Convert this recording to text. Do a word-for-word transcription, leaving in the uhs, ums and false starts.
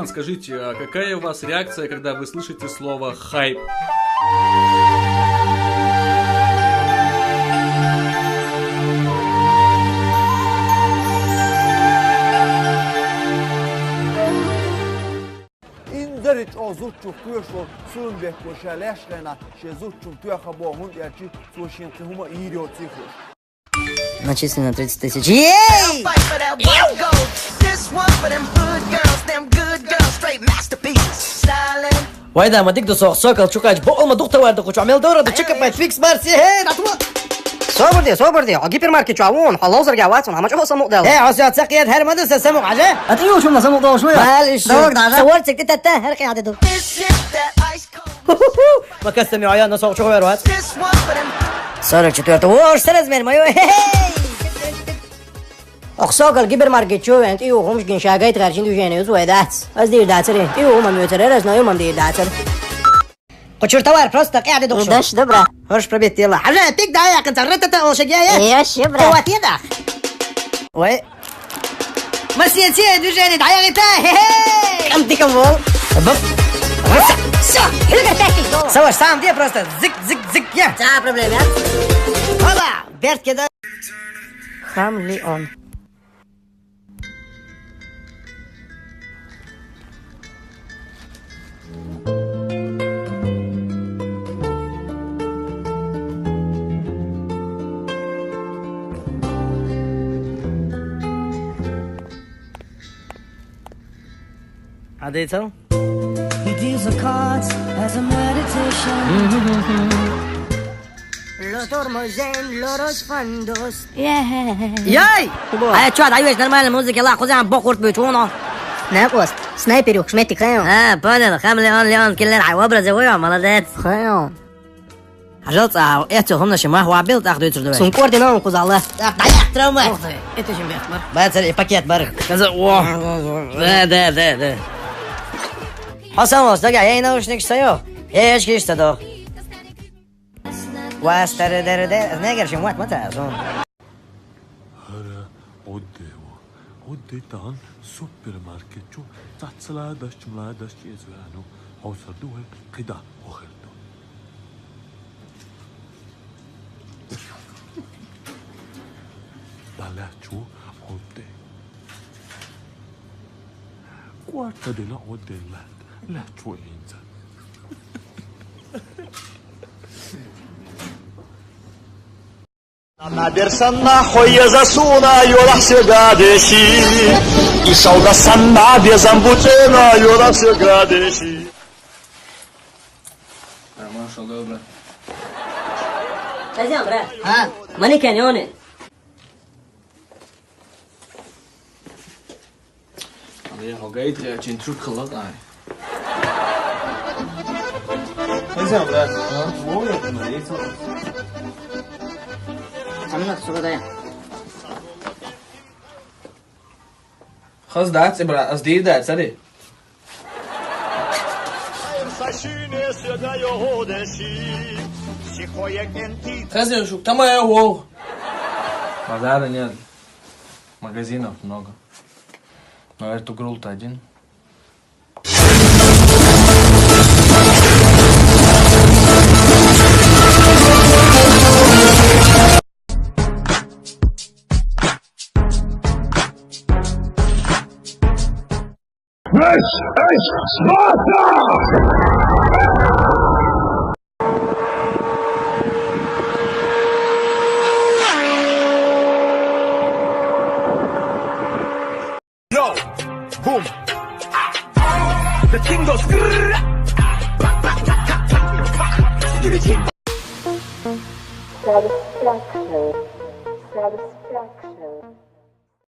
Скажите, а какая у вас реакция, когда вы слышите слово «хайп»? Инзаре чӀоагӀа зудчух кхоьруш волу Сулимбек ша лаьшна хенахь шен зудчунна тоьхна боху, хӀунда аьлча цо шена кхин хӀума а йийр йоций хууш. Начислено тридцать тысяч. Ей! Fight for that white gold. This one for them hood girls, them good girls, straight masterpieces. Styling. Вай да, ма дика ду сох, сокал чукач, бокъал ма духтавар ду кучу, мел дора ду чика пай, фикс марси, хей, датма. Собар де, собар де, а гипермаркет чу вон, хьо ловзарга вац вон, хьо ма чӀогӀа самукъадала. Э, хьо сяц цакъ ед, хӀара ма ду сан самукъа, хьажа? А тӀе ю шуна самукъадолуш ву я? Мал иш шу. Дог дажа. Са варцик тӀе татта, хӀара кхин хьа де ду. This shit that ice cold. Ма кастами ая, но сох чу вер вац. This one for them. Сорок четвёртый. О, что размер мой? Ох, сокал гипермаркет чу вен, тӀе ю хӀумаш гин ша гайта гӀаьржин движение юзу вай дац. Аз дийр дацари. ТӀе ю хӀума муьцар, раз но юман дийр дацар. Кху чуьра товар просто къаьхьа де дукха шу. Даш, добра. ХӀорш пробить дела. Хьажа, пик да яьккхина цара ратата олша гея. Я, шибра. Товар еда. Ой. Массе це движение дӀаягӀита. Хе-хе. Кам дикам вол. Бап. Всё. Всё. Хилга тактик дола. Саваш, сам де просто зик, зик, зик, я. Ца проблема, я. Хоба, берт кеда. Хамелеон. Хьан дийцал? He deals the cards as a meditation. Лотор мозен, лорос фандос. Яй! Хубо. А я чё, даёшь нормальная музыка, ла, кузен, бог урт будет, вон он. Накос, снайперюк, шметик, хай он. А, понял, хамелеон, леон, киллер, ай, в образе, ой, молодец. Хай он. Пожалуйста, а это хумна ши мах вабил, так дуйцур давай. Сум кордина он кузала. Так, да я, травма. Ух ты, это же мех, бар. Бацар, и пакет, бар. Каза, о. Да, да, да, да. Хасан, вот, так, я и наушник стою. Я очки что-то. Вас, тары, дары, дары. Негер, чем вот, вот, а, зон. ХӀара Ӏодде ву. Ӏодде тахана супермаркет чу цацла дашча, мла дашча иза веана. Хьовсар ду вай, кхидӀа хӀун хир ду. Балаьча ву Ӏодде. КӀорта дина Ӏодде лаьтта. Лаьтта ву хӀинца. Набер санна хьо еза суна йолахь се гадеши. И шалда санна безам бу цӀена йолахь се гадеши. Тамашал добра. Хозяин, брат. А? Манекен, ёне. Али, хьо гайта, чин чу кхалла ай. Хозяин, брат. А? Вой, это моя яйцо. Самна сюда дай. Хаз дац, брат, аз дийр дац, ари. Хазин шук, тамая вол. Базара нет. Магазинов много. Но Эртугрул-то один. This is Sparta! Yo, boom. The thing goes. Satisfaction. Satisfaction.